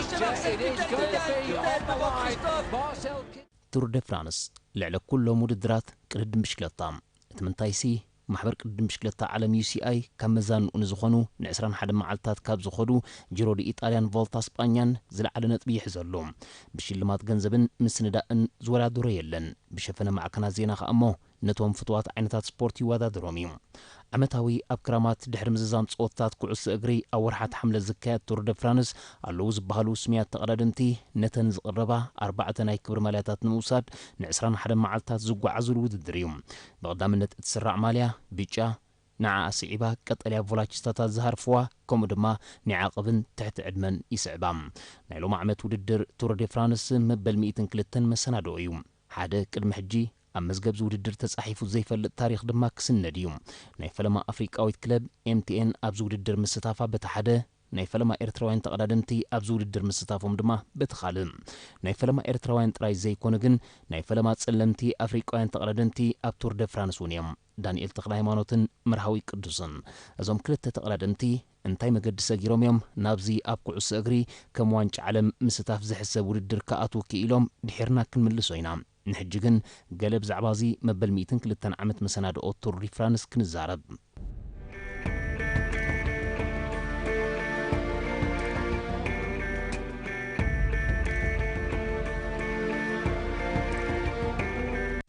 It is going to be on the line. Marcel Ki- ቱር ደ ፍራንስ ልዕሊ ኩሎም ውድድራት ቅድድም ብሽክለታ። እቲ ምንታይሲ፣ ማሕበር ቅድድም ብሽክለታ ዓለም ዩ ሲ ኣይ ካብ መዛንኡ ንዝኾኑ ን ዕስራን ሓደን መዓልታት ካብ ዝኸዱ ጂሮ ዲ ኢጣልያን ቮልታ ስጳኛን ዝለዓለ ነጥቢ ይሕዘሉ። ብሽልማት ገንዘብን ምስንዳእን ዝወዳደሮ የለን። ብሸፈነ ማዕከናት ዜና ከኣ እሞ ነቶም ፍትዋት ዓይነታት ስፖርት ይወዳደሮም እዩ። ዓመታዊ ኣብ ክራማት ድሕሪ ምዝዛም ጸወታት ኩዕሶ እግሪ ኣብ ወርሓት ሓምለ ዝካየድ ቱር ደ ፍራንስ ኣለዉ ዝበሃሉ ስሙያት ተቐዳደምቲ ነተን ዝቕረባ ኣርባዕተ ናይ ክብሪ ማልያታት ንምውሳድ ን ዕስራን ሓደን መዓልታት ዝጓዓዙሉ ውድድር እዩ። ብቐዳምነት እትስራዕ ማልያ ብጫ፣ ንዓኣ ስዒባ ቀጠልያ ቮላቺስታታት ዝሃርፍዋ፣ ከምኡ ድማ ንዓቐብን ትሕቲ ዕድመን ይስዕባ። ናይ ሎም ዓመት ውድድር ቱር ደ ፍራንስ መበል ሚእትን ክልተን መሰናድኦ እዩ። ሓደ ቅድሚ ሕጂ ኣብ መዝገብ ዝውድድር ተጻሒፉ ዘይፈልጥ ታሪኽ ድማ ክስነድ እዩ። ናይ ፈለማ ኣፍሪቃዊት ክለብ ኤም ቲ ኤን ኣብዚ ውድድር ምስታፋ በቲ ሓደ፣ ናይ ፈለማ ኤርትራውያን ተቐዳደምቲ ኣብዚ ውድድር ምስታፎም ድማ በቲ ካልእ። ናይ ፈለማ ኤርትራውያን ጥራይ ዘይኮኑ ግን ናይ ፈለማ ጸለምቲ ኣፍሪቃውያን ተቐዳደምቲ ኣብ ቱር ደ ፍራንስ እውን እዮም። ዳንኤል ተኽለ ሃይማኖትን መርሃዊ ቅዱስን። እዞም ክልተ ተቐዳደምቲ እንታይ መገዲ ሰጊሮም እዮም ናብዚ ኣብ ኩዕሶ እግሪ ከም ዋንጫ ዓለም ምስታፍ ዝሕሰብ ውድድር ክኣትዉ ክኢሎም ድሒርና ክንምልሶ ኢና። ንሕጂ ግን ገለ ብዛዕባ እዚ መበል ሚእትን ክልተን ዓመት መሰናድኦ ቱር ዲ ፍራንስ ክንዛረብ።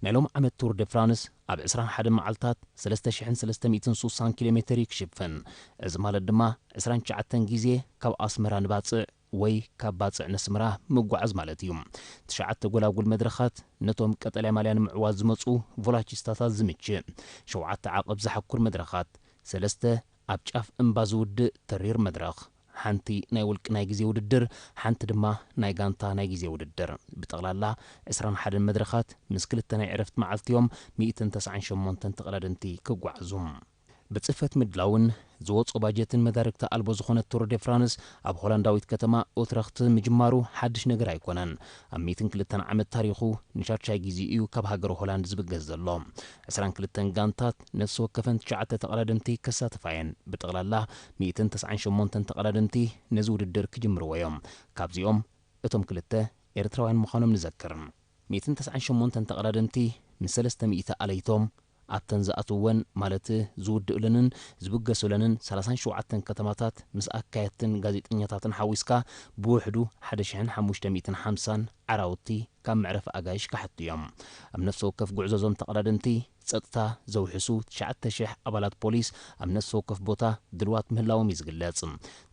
ናይ ሎም ዓመት ቱር ደ ፍራንስ ኣብ ዕስራን ሓደን መዓልታት ሰለስተ ሽሕን ሰለስተ ሚእትን ሱሳን ኪሎ ሜተር እዩ ክሽፍን። እዚ ማለት ድማ ዕስራን ትሽዓተን ግዜ ካብ ኣስመራ ንባጽዕ ወይ ካብ ባጽዕ ነስመራ ምጓዓዝ ማለት እዩ። ትሽዓተ ጎላጉል መድረኻት ነቶም ቀጠልያ ማልያ ንምዕዋት ዝመጹ ቮላቺስታታት ዝምችእ፣ ሸውዓተ ዓቐብ ዝሓኩር መድረኻት፣ ሰለስተ ኣብ ጫፍ እምባ ዝውድእ ተሪር መድረኽ፣ ሓንቲ ናይ ውልቂ ናይ ግዜ ውድድር፣ ሓንቲ ድማ ናይ ጋንታ ናይ ግዜ ውድድር። ብጠቕላላ ዕስራን ሓደን መድረኻት ምስ ክልተ ናይ ዕረፍቲ መዓልቲ እዮም ሚእትን ተስዓን ሸሞንተን ተቐዳደምቲ ክጓዓዙ። ብጽፈት ምድላውን ዝወጾ ባጀትን መዳርግቲ ኣልቦ ዝኾነት ቱር ደ ፍራንስ ኣብ ሆላንዳዊት ከተማ ኡትረኽት ምጅማሩ ሓድሽ ነገር ኣይኮነን። ኣብ ሚእትን ክልተን ዓመት ታሪኹ ንሻድሻይ ግዜ እዩ ካብ ሃገር ሆላንድ ዝብገስ ዘሎ። ዕስራን ክልተን ጋንታት ነፍሲ ወከፈን ትሽዓተ ተቐዳደምቲ ከሳትፋ እየን። ብጠቕላላ ሚእትን ተስዓን ሸሞንተን ተቐዳደምቲ ነዚ ውድድር ክጅምርዎ እዮም። ካብዚኦም እቶም ክልተ ኤርትራውያን ምዃኖም ንዘክር። ሚእትን ተስዓን ሸሞንተን ተቐዳደምቲ ምስ ሰለስተ ሚእቲ ኣለይቶም ኣብተን ዝኣትውወን፣ ማለት ዝውድእለንን ዝብገሱለንን ሰላሳን ሸውዓተን ከተማታት፣ ምስ ኣካየድትን ጋዜጠኛታትን ሓዊስካ ብውሕዱ ሓደ ሽሕን ሓሙሽተ ሚእትን ሓምሳን ዓራውቲ ካብ መዕረፊ ኣጋይሽ ክሓቱ እዮም። ኣብ ነፍሲ ወከፍ ጉዕዞ እዞም ተቐዳደምቲ ጸጥታ ዘውሕሱ ትሽዓተ ሽሕ ኣባላት ፖሊስ ኣብ ነፍሲ ወከፍ ቦታ ድልዋት ምህላዎም እዩ ዝግለጽ።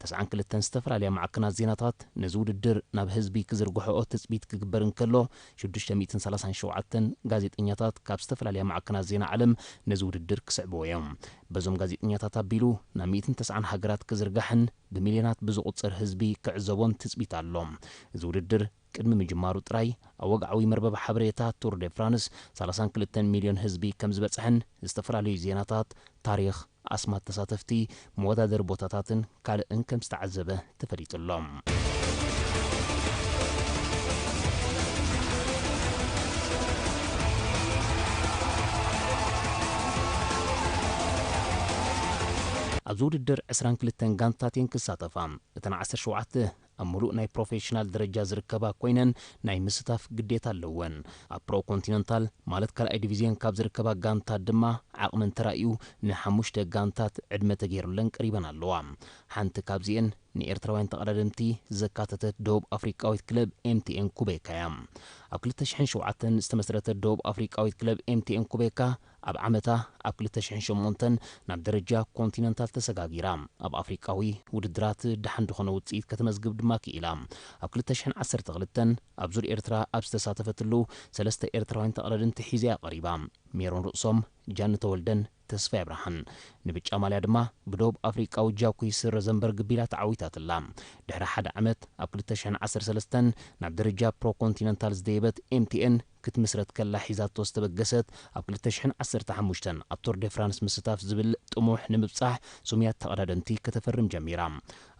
ተስዓን ክልተን ዝተፈላለያ ማዕከናት ዜናታት ነዚ ውድድር ናብ ህዝቢ ክዝርግሕኦ ትጽቢት ክግበር እንከሎ፣ ሽዱሽተ ሚእትን ሰላሳን ሸውዓተን ጋዜጠኛታት ካብ ዝተፈላለያ ማዕከናት ዜና ዓለም ነዚ ውድድር ክስዕብዎ እዮም። በዞም ጋዜጠኛታት ኣቢሉ ናብ ሚእትን ተስዓን ሃገራት ክዝርጋሕን ብሚልዮናት ብዝቑጸር ህዝቢ ክዕዘቦን ትጽቢት ኣሎ። እዚ ውድድር ቅድሚ ምጅማሩ ጥራይ ኣብ ወግዓዊ መርበብ ሓበሬታ ቱር ደ ፍራንስ ሰላሳን ክልተን ሚልዮን ህዝቢ ከም ዝበጽሐን ዝተፈላለዩ ዜናታት፣ ታሪኽ፣ ኣስማት ተሳተፍቲ፣ መወዳደሪ ቦታታትን ካልእን ከም ዝተዓዘበ ተፈሊጡ ኣሎ። ኣብዚ ውድድር ዕስራን ክልተን ጋንታት እየን ክሳተፋ። እተን ዓሰርተ ሸውዓተ ኣብ ምሉእ ናይ ፕሮፌሽናል ደረጃ ዝርከባ ኮይነን ናይ ምስታፍ ግዴታ ኣለወን። ኣብ ፕሮ ኮንቲነንታል ማለት ካልኣይ ዲቪዝዮን ካብ ዝርከባ ጋንታት ድማ ዓቕመን ተራእዩ ንሓሙሽተ ጋንታት ዕድመ ተገይሩለን ቀሪበን ኣለዋ። ሓንቲ ካብዚኤን ንኤርትራውያን ተቐዳደምቲ ዘካተተት ደቡብ ኣፍሪቃዊት ክለብ ኤም ቲ ኤን ኩቤካ እያ። ኣብ ክልተ ሽሕን ሸውዓተን ዝተመስረተት ደቡብ ኣፍሪቃዊት ክለብ ኤም ቲ ኤን ኩቤካ ኣብ ዓመታ ኣብ ክልተ ሽሕን ሸሞንተን ናብ ደረጃ ኮንቲነንታል ተሰጋጊራ። ኣብ ኣፍሪቃዊ ውድድራት ደሓን ዝኾነ ውጽኢት ከተመዝግብ ድማ ክኢላ። ኣብ ክልተ ሽሕን ዓሰርተ ክልተን ኣብ ዙር ኤርትራ ኣብ ዝተሳተፈትሉ ሰለስተ ኤርትራውያን ተቐዳደምቲ ሒዛ እያ ቀሪባ። ሜሮን ርእሶም፣ ጃኒ ተወልደን ተስፋይ ኣብርሃን። ንብጫ ማልያ ድማ ብደቡብ ኣፍሪቃዊ ጃኩይስ ረዘንበርግ ቢላ ተዓዊታትላ። ድሕሪ ሓደ ዓመት ኣብ ክልተ ሽሕን ዓሰርተ ሰለስተን ናብ ደረጃ ፕሮ ኮንቲነንታል ዝደየበት ኤም ቲ ኤን ክትምስረት ከላ ሒዛቶ ዝተበገሰት ኣብ ክልተ ሽሕን ዓሰርተ ሓሙሽተን ኣብ ቱር ደ ፍራንስ ምስታፍ ዝብል ጥሙሕ ንምብጻሕ ስሙያት ተቐዳደምቲ ከተፈርም ጀሚራ።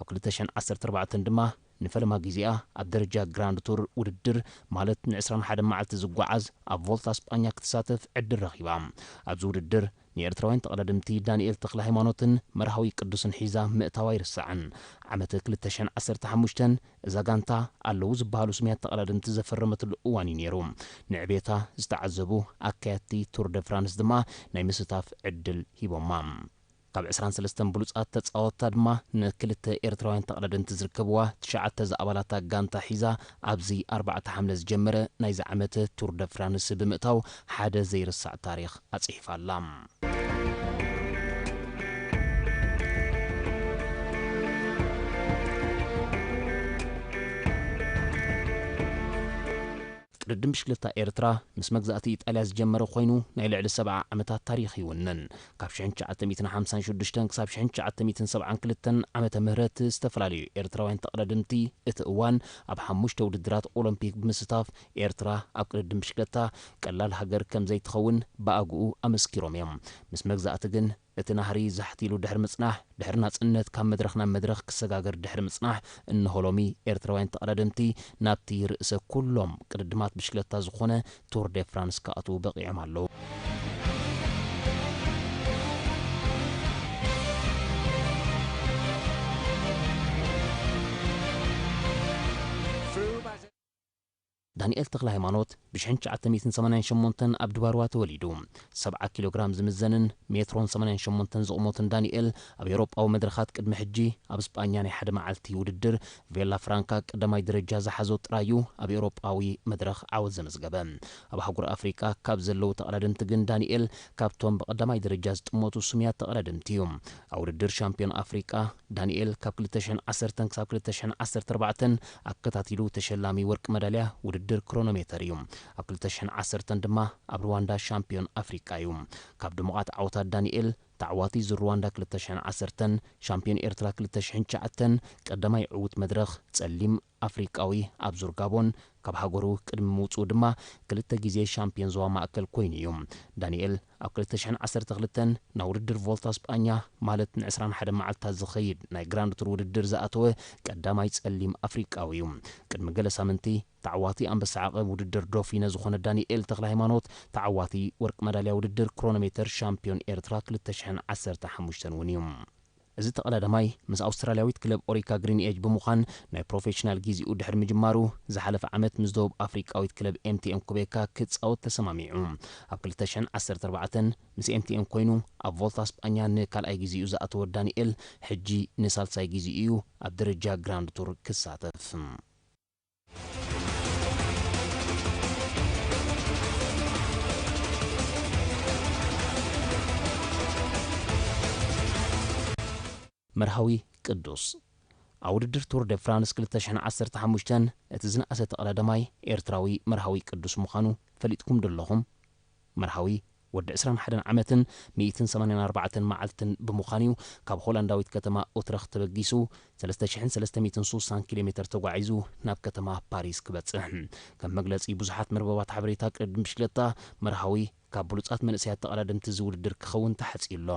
ኣብ ክልተ ሽሕን ዓሰርተ ኣርባዕተን ድማ ንፈለማ ግዜኣ ኣብ ደረጃ ግራንድ ቱር ውድድር ማለት ንዕስራን ሓደን መዓልቲ ዝጓዓዝ ኣብ ቮልታ ስጳኛ ክትሳተፍ ዕድል ረኺባ። ኣብዚ ውድድር ንኤርትራውያን ተቐዳደምቲ ዳንኤል ተኽለ ሃይማኖትን መርሃዊ ቅዱስን ሒዛ ምእታዋ ኣይርሳዕን። ዓመት ክልተ ሽሕን ዓሰርተ ሓሙሽተን እዛ ጋንታ ኣለዉ ዝበሃሉ ስሙያት ተቐዳደምቲ ዘፈረመትሉ እዋን እዩ ነይሩ። ንዕቤታ ዝተዓዘቡ ኣካየድቲ ቱር ደ ፍራንስ ድማ ናይ ምስታፍ ዕድል ሂቦማ። ካብ ዕስራን ሰለስተን ብሉጻት ተጻወትታ ድማ ንክልተ ኤርትራውያን ተቐዳደምቲ ዝርከብዋ ትሽዓተ ዝኣባላታ ጋንታ ሒዛ ኣብዚ ኣርባዕተ ሓምለ ዝጀመረ ናይዚ ዓመት ቱር ደ ፍራንስ ብምእታው ሓደ ዘይርሳዕ ታሪኽ ኣጽሒፋ ኣላ። ቅድድም ብሽክለታ ኤርትራ ምስ መግዛእቲ ኢጣልያ ዝጀመረ ኮይኑ ናይ ልዕሊ ሰብዓ ዓመታት ታሪኽ ይውንን። ካብ ሽሕን ትሽዓተ ሚእትን ሓምሳን ሽዱሽተን ክሳብ ሽሕን ትሽዓተ ሚእትን ሰብዓን ክልተን ዓመተ ምህረት ዝተፈላለዩ ኤርትራውያን ተቐዳደምቲ እቲ እዋን ኣብ ሓሙሽተ ውድድራት ኦሎምፒክ ብምስታፍ ኤርትራ ኣብ ቅድድም ብሽክለታ ቀላል ሃገር ከም ዘይትኸውን ብኣግኡ ኣመስኪሮም እዮም። ምስ መግዛእቲ ግን እቲ ናህሪ ዛሕት ኢሉ ድሕሪ ምጽናሕ፣ ድሕሪ ናጽነት ካብ መድረኽ ናብ መድረኽ ክሰጋገር ድሕሪ ምጽናሕ፣ እንሆ ሎሚ ኤርትራውያን ተቐዳደምቲ ናብቲ ርእሰ ኩሎም ቅድድማት ብሽክለታ ዝኾነ ቱር ደ ፍራንስ ክኣትዉ በቒዖም ኣለዉ። ዳንኤል ተኽለ ሃይማኖት ብሽሕን ትሽዓተ ሚእትን ሰማንያን ሸሞንተን ኣብ ድባርዋ ተወሊዱ። ሰብዓ ኪሎ ግራም ዝምዘንን ሜትሮን ሰማንያን ሸሞንተን ዝቑመትን ዳንኤል ኣብ ኤውሮጳዊ መድረኻት ቅድሚ ሕጂ ኣብ ስጳኛ ናይ ሓደ መዓልቲ ውድድር ቬላ ፍራንካ ቀዳማይ ደረጃ ዝሓዞ ጥራይ እዩ ኣብ ኤውሮጳዊ መድረኽ ዓወት ዘመዝገበ። ኣብ ኣህጉር ኣፍሪቃ ካብ ዘለዉ ተቐዳደምቲ ግን ዳንኤል ካብቶም ብቐዳማይ ደረጃ ዝጥመቱ ስሙያት ተቐዳደምቲ እዩ። ኣብ ውድድር ሻምፒዮን ኣፍሪቃ ዳንኤል ካብ ክልተ ሽሕን ዓሰርተን ክሳብ ክልተ ሽሕን ዓሰርተ ኣርባዕተን ኣከታቲሉ ተሸላሚ ወርቂ መዳልያ ውድድር ክሮኖሜተር እዩ። ኣብ ክልተ ሽሕን ዓሰርተን ድማ ኣብ ሩዋንዳ ሻምፒዮን ኣፍሪቃ እዩ። ካብ ድሙቓት ዓወታት ዳንኤል፣ ተዓዋቲ ዙር ሩዋንዳ ክልተ ሽሕን ዓሰርተን፣ ሻምፒዮን ኤርትራ ክልተ ሽሕን ትሽዓተን፣ ቀዳማይ ዕዉት መድረኽ ጸሊም ኣፍሪቃዊ ኣብ ዙር ጋቦን ካብ ሃገሩ ቅድሚ ምውጽኡ ድማ ክልተ ግዜ ሻምፒዮን ዞባ ማእከል ኮይኑ እዩ። ዳንኤል ኣብ ክልተ ሽሕን ዓሰርተ ክልተን ናብ ውድድር ቮልታ ስጳኛ ማለት ንዕስራን ሓደን መዓልታት ዝኸይድ ናይ ግራንድ ቱር ውድድር ዝኣተወ ቀዳማይ ጸሊም ኣፍሪቃዊ እዩ። ቅድሚ ገለ ሳምንቲ ተዓዋቲ ኣንበሳ ዓቐብ ውድድር ዶፊነ ዝኾነ ዳንኤል ተኽለ ሃይማኖት ተዓዋቲ ወርቂ መዳልያ ውድድር ክሮኖሜተር ሻምፒዮን ኤርትራ ክልተ ሽሕን ዓሰርተ ሓሙሽተን እውን እዩ። እዚ ተቐዳዳማይ ምስ ኣውስትራልያዊት ክለብ ኦሪካ ግሪን ኤጅ ብምዃን ናይ ፕሮፌሽናል ጊዜኡ ድሕሪ ምጅማሩ፣ ዝሓለፈ ዓመት ምስ ደቡብ ኣፍሪቃዊት ክለብ ኤምቲኤም ኩቤካ ክጻወት ተሰማሚዑ። ኣብ ክልተ ሽሕን ዓሰርተ ኣርባዕተን ምስ ኤምቲኤም ኮይኑ ኣብ ቮልታ ስጳኛ ንካልኣይ ጊዜኡ ዝኣተወ ዳንኤል፣ ሕጂ ንሳልሳይ ጊዜኡ እዩ ኣብ ደረጃ ግራንድ ቱር ክሳተፍ። መርሃዊ ቅዱስ። ኣብ ውድድር ቱር ደ ፍራንስ ክልተ ሽሕን ዓሰርተ ሓሙሽተን እቲ ዝነኣሰ ተቐዳዳማይ ኤርትራዊ መርሃዊ ቅዱስ ምዃኑ ፈሊጥኩም ዶ ኣለኹም? መርሃዊ ወዲ ዕስራን ሓደን ዓመትን ሚእትን ሰማንያን ኣርባዕተን መዓልትን ብምዃኑ እዩ ካብ ሆላንዳዊት ከተማ ኡትረኽት ተበጊሱ ሰለስተ ሽሕን ሰለስተ ሚእትን ስሳን ኪሎ ሜተር ተጓዒዙ ናብ ከተማ ፓሪስ ክበጽሕ። ከም መግለጺ ብዙሓት መርበባት ሓበሬታ ቅድድም ብሽክለታ፣ መርሃዊ ካብ ብሉጻት መንእሰያት ተቐዳደምቲ እዚ ውድድር ክኸውን ተሓጽዩ ኣሎ።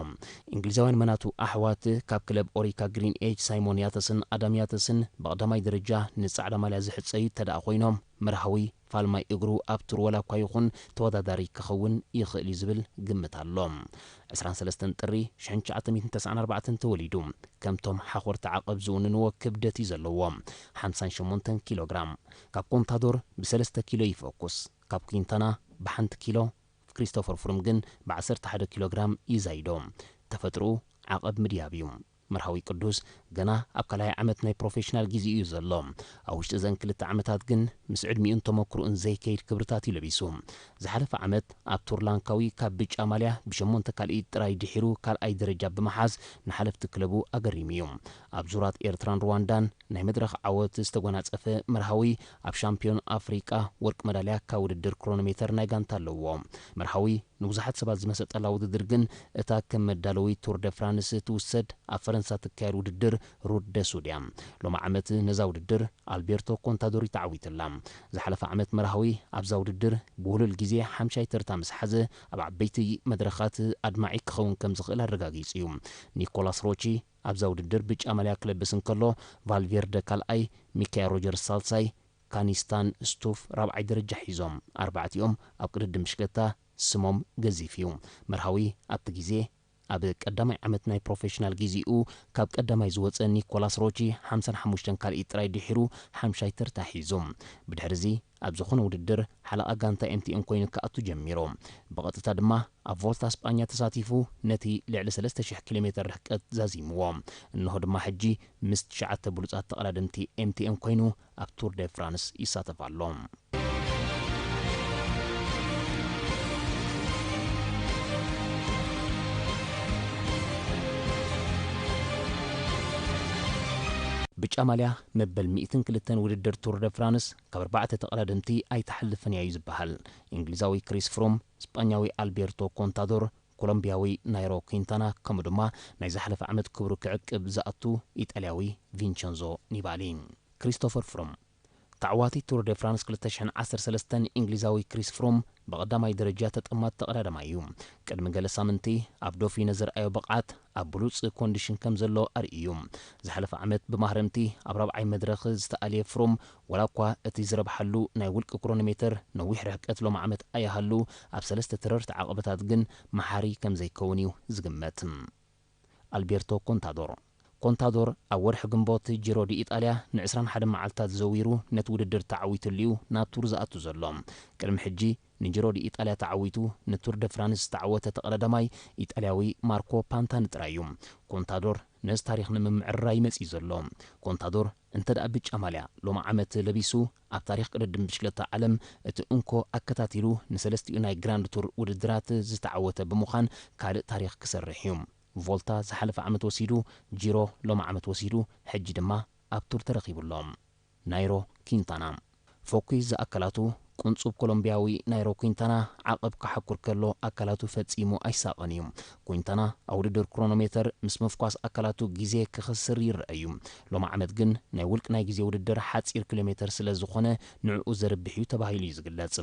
እንግሊዛውያን መናቱ ኣሕዋት ካብ ክለብ ኦሪካ ግሪን ኤጅ ሳይሞን ያተስን ኣዳም ያተስን ብቐዳማይ ደረጃ ንጻዕዳ ማልያ ዝሕጸዩ እንተደኣ ኮይኖም፣ መርሃዊ ፋልማይ እግሩ ኣብ ቱር ዋላ እኳ ይኹን ተወዳዳሪ ክኸውን ይኽእል እዩ ዝብል ግምት ኣሎ። ዕስራን ሰለስተን ጥሪ ሽሕን ትሽዓተ ሚእትን ተስዓን ኣርባዕተን ተወሊዱ። ከምቶም ሓኾርቲ ዓቐብ ዝውንንዎ ክብደት እዩ ዘለዎ፣ ሓምሳን ሸሞንተን ኪሎ ግራም። ካብ ኮንታዶር ብሰለስተ ኪሎ ይፈኩስ፣ ካብ ኩንታና ብሓንቲ ኪሎ፣ ክሪስቶፈር ፍሩም ግን ብዓሰርተ ሓደ ኪሎ ግራም ይዛይዶ። ተፈጥሮኡ ዓቐብ ምድያብ እዩ። መርሃዊ ቅዱስ ገና ኣብ ካልኣይ ዓመት ናይ ፕሮፌሽናል ግዜኡ እዩ ዘሎ። ኣብ ውሽጢ እዘን ክልተ ዓመታት ግን ምስ ዕድሚኡን ተመክሮኡን ዘይከይድ ክብርታት እዩ ለቢሱ። ዝሓለፈ ዓመት ኣብ ቱር ላንካዊ ካብ ብጫ ማልያ ብሸሞንተ ካልኢት ጥራይ ድሒሩ ካልኣይ ደረጃ ብምሓዝ ንሓለፍቲ ክለቡ ኣገሪሙ እዩ። ኣብ ዙራት ኤርትራን ሩዋንዳን ናይ መድረኽ ዓወት ዝተጎናጸፈ መርሃዊ ኣብ ሻምፒዮን ኣፍሪቃ ወርቂ መዳልያ ካብ ውድድር ክሮኖሜተር ናይ ጋንታ ኣለዎ። መርሃዊ ንብዙሓት ሰባት ዝመሰጠላ ውድድር ግን እታ ከም መዳለዊ ቱር ደ ፍራንስ ትውሰድ ኣብ ፈረንሳ ትካየድ ውድድር ሩት ደ ሱድ እያ። ሎሚ ዓመት ነዛ ውድድር ኣልቤርቶ ኮንታዶሪ ተዓዊትላ። ዝሓለፈ ዓመት መርሃዊ ኣብዛ ውድድር ብውህሉል ግዜ ሓምሻይ ተርታ ምስ ሓዘ ኣብ ዓበይቲ መድረኻት ኣድማዒ ክኸውን ከም ዝኽእል ኣረጋጊጹ እዩ። ኒኮላስ ሮቺ ኣብዛ ውድድር ብጫ ማልያ ክለብስ እንከሎ፣ ቫልቬርደ ካልኣይ፣ ሚካኤል ሮጀርስ ሳልሳይ፣ ካኒስታን ስቱፍ ራብዓይ ደረጃ ሒዞም። ኣርባዕቲኦም ኣብ ቅድድም ብሽክለታ ስሞም ገዚፍ እዩ። መርሃዊ ኣብቲ ግዜ ኣብ ቀዳማይ ዓመት ናይ ፕሮፌሽናል ግዜኡ ካብ ቀዳማይ ዝወጸ ኒኮላስ ሮቺ ሓምሳን ሓሙሽተን ካልኢት ጥራይ ድሒሩ ሓምሻይ ተርታ ሒዙ። ብድሕርዚ ኣብ ዝኾነ ውድድር ሓለቓ ጋንታ ኤምቲኤን ኮይኑ ክኣቱ ጀሚሩ። ብቐጥታ ድማ ኣብ ቮልታ ስጳኛ ተሳቲፉ ነቲ ልዕሊ ሰለስተ ሽሕ ኪሎ ሜተር ርሕቀት ዛዚምዎ። እንሆ ድማ ሕጂ ምስ ትሽዓተ ብሉጻት ተቐዳደምቲ ኤምቲኤን ኮይኑ ኣብ ቱር ደ ፍራንስ ይሳተፍ ኣሎ። ብጫ ማልያ መበል ሚእትን ክልተን ውድድር ቱር ደ ፍራንስ ካብ ኣርባዕተ ተቐዳደምቲ ኣይትሓልፍን እያ እዩ ዝበሃል። እንግሊዛዊ ክሪስ ፍሩም፣ ስጳኛዊ ኣልቤርቶ ኮንታዶር፣ ኮሎምቢያዊ ናይሮ ኪንታና፣ ከምኡ ድማ ናይ ዝሓለፈ ዓመት ክብሩ ክዕቅብ ዝኣቱ ኢጣልያዊ ቪንቸንዞ ኒባሊ። ክሪስቶፈር ፍሩም። ተዓዋቲ ቱር ደ ፍራንስ ክልተ ሽሕን ዓሰርተ ሰለስተን እንግሊዛዊ ክሪስ ፍሩም ብቐዳማይ ደረጃ ተጠማት ተቐዳዳማይ እዩ። ቅድሚ ገለ ሳምንቲ ኣብ ዶፊነ ዘርኣዮ ብቕዓት ኣብ ብሉጽ ኮንዲሽን ከም ዘሎ ኣርእዩ። ዝሓለፈ ዓመት ብማህረምቲ ኣብ ራብዓይ መድረኽ ዝተኣልየ ፍሩም፣ ወላ እኳ እቲ ዝረብሓሉ ናይ ውልቂ ክሮኖሜተር ነዊሕ ርሕቀት ሎሚ ዓመት ኣይሃሉ፣ ኣብ ሰለስተ ተረርቲ ዓቐበታት ግን መሓሪ ከም ዘይከውን እዩ ዝግመት። ኣልቤርቶ ኮንታዶር። ኮንታዶር ኣብ ወርሒ ግንቦት ጂሮ ዲ ኢጣልያ ንዕስራን ሓደ መዓልታት ዘዊሩ ነቲ ውድድር ተዓዊቱሉ እዩ ናብ ቱር ዝኣቱ ዘሎ። ቅድሚ ሕጂ ንጂሮ ዲ ኢጣልያ ተዓዊቱ ንቱር ደ ፍራንስ ዝተዓወተ ተቐዳዳማይ ኢጣልያዊ ማርኮ ፓንታኒ ጥራይ እዩ። ኮንታዶር ነዚ ታሪኽ ንምምዕርራይ መጺኡ ዘሎ። ኮንታዶር እንተ ደኣ ብጫ ማልያ ሎሚ ዓመት ለቢሱ ኣብ ታሪኽ ቅድድም ብሽክለታ ዓለም እቲ እንኮ ኣከታቲሉ ንሰለስቲኡ ናይ ግራንድ ቱር ውድድራት ዝተዓወተ ብምዃን ካልእ ታሪኽ ክሰርሕ እዩ። ቮልታ ዝሓለፈ ዓመት ወሲዱ፣ ጂሮ ሎሚ ዓመት ወሲዱ፣ ሕጂ ድማ ኣብ ቱር ተረኺቡ ኣሎ። ናይሮ ኪንታና። ፎኪስ ዝኣከላቱ ቅንጹብ ኮሎምቢያዊ ናይሮ ኪንታና ዓቐብ ክሓኩር ከሎ ኣካላቱ ፈጺሙ ኣይሳቐን እዩ። ኪንታና ኣብ ውድድር ክሮኖሜተር ምስ ምፍኳስ ኣካላቱ ግዜ ክኸስር ይረአ እዩ። ሎሚ ዓመት ግን ናይ ውልቂ ናይ ግዜ ውድድር ሓጺር ኪሎ ሜተር ስለ ዝኾነ ንዕኡ ዘርብሕ እዩ ተባሂሉ እዩ ዝግለጽ።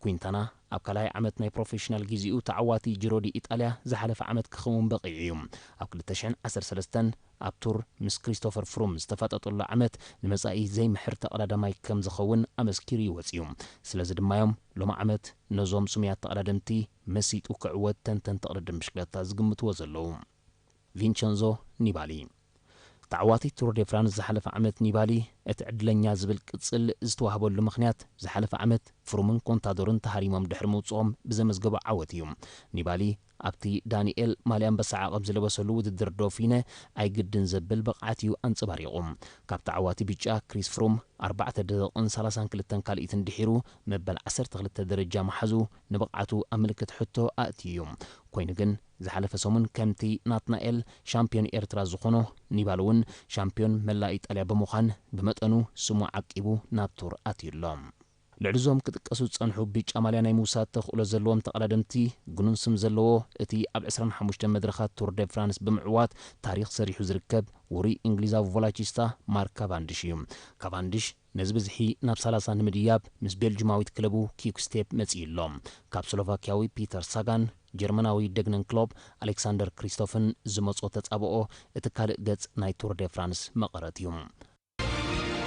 ኪንታና ኣብ ካልኣይ ዓመት ናይ ፕሮፌሽናል ግዜኡ ተዓዋቲ ጂሮ ዲ ኢጣልያ ዝሓለፈ ዓመት ክኸውን በቒዑ እዩ። ኣብ ክልተ ሽሕን ዓሰርተ ሰለስተን ኣብ ቱር ምስ ክሪስቶፈር ፍሩም ዝተፋጠጠሉ ዓመት ንመጻኢ ዘይምሕር ተቐዳዳማይ ከም ዝኸውን ኣመስኪሩ እዩ ወጺኡ። ስለዚ ድማ እዮም ሎሚ ዓመት ነዞም ስሙያት ተቐዳደምቲ መሲጡ ክዕወት ተንተንቲ ቅድድም ብሽክለታ ዝግምትዎ ዘለዉ። ቪንቸንዞ ኒባሊ። ተዓዋቲ ቱር ደ ፍራንስ ዝሓለፈ ዓመት ኒባሊ እቲ ዕድለኛ ዝብል ቅጽል ዝተዋህበሉ ምኽንያት ዝሓለፈ ዓመት ፍሩምን ኮንታዶርን ተሃሪሞም ድሕሪ ምውጽኦም ብዘመዝገቦ ዓወት እዩ። ኒባሊ ኣብቲ ዳንኤል ማልያ ኣንበሳ ዓቐብ ዝለበሰሉ ውድድር ዶፊነ ኣይግድን ዘብል ብቕዓት እዩ ኣንጸባሪቑ። ካብ ተዓዋቲ ብጫ ክሪስ ፍሩም ኣርባዕተ ደቂቕን ሰላሳን ክልተን ካልኢትን ድሒሩ መበል ዓሰርተ ክልተ ደረጃ ምሓዙ ንብቕዓቱ ኣብ ምልክት ሕቶ ኣእትዩ እዩ። ኮይኑ ግን ዝሓለፈ ሰሙን ከምቲ ናትናኤል ሻምፒዮን ኤርትራ ዝኾኖ ኒባል እውን ሻምፒዮን መላእ ኢጣልያ ብምዃን ብመጠኑ ስሙ ዓቂቡ ናብ ቱር ኣትዩ ኣሎ። ልዕሊ እዞም ክጥቀሱ ዝጸንሑ ብጫ ማልያ ናይ ምውሳድ ተኽእሎ ዘለዎም ተቐዳደምቲ ግኑን ስም ዘለዎ እቲ ኣብ ዕስራን ሓሙሽተን መድረኻት ቱር ደ ፍራንስ ብምዕዋት ታሪኽ ሰሪሑ ዝርከብ ውሩይ እንግሊዛዊ ቮላቺስታ ማርክ ካቫንድሽ እዩ። ካቫንድሽ ነዚ ብዝሒ ናብ ሰላሳ ንምድያብ ምስ ቤልጅማዊት ክለቡ ኪክ ስቴፕ መጺኡ ኣሎ። ካብ ስሎቫኪያዊ ፒተር ሳጋን ጀርመናዊ ደግነን ክሎፕ ኣሌክሳንደር ክሪስቶፍን ዝመጾ ተጻብኦ እቲ ካልእ ገጽ ናይ ቱር ደ ፍራንስ መቐረት እዩ።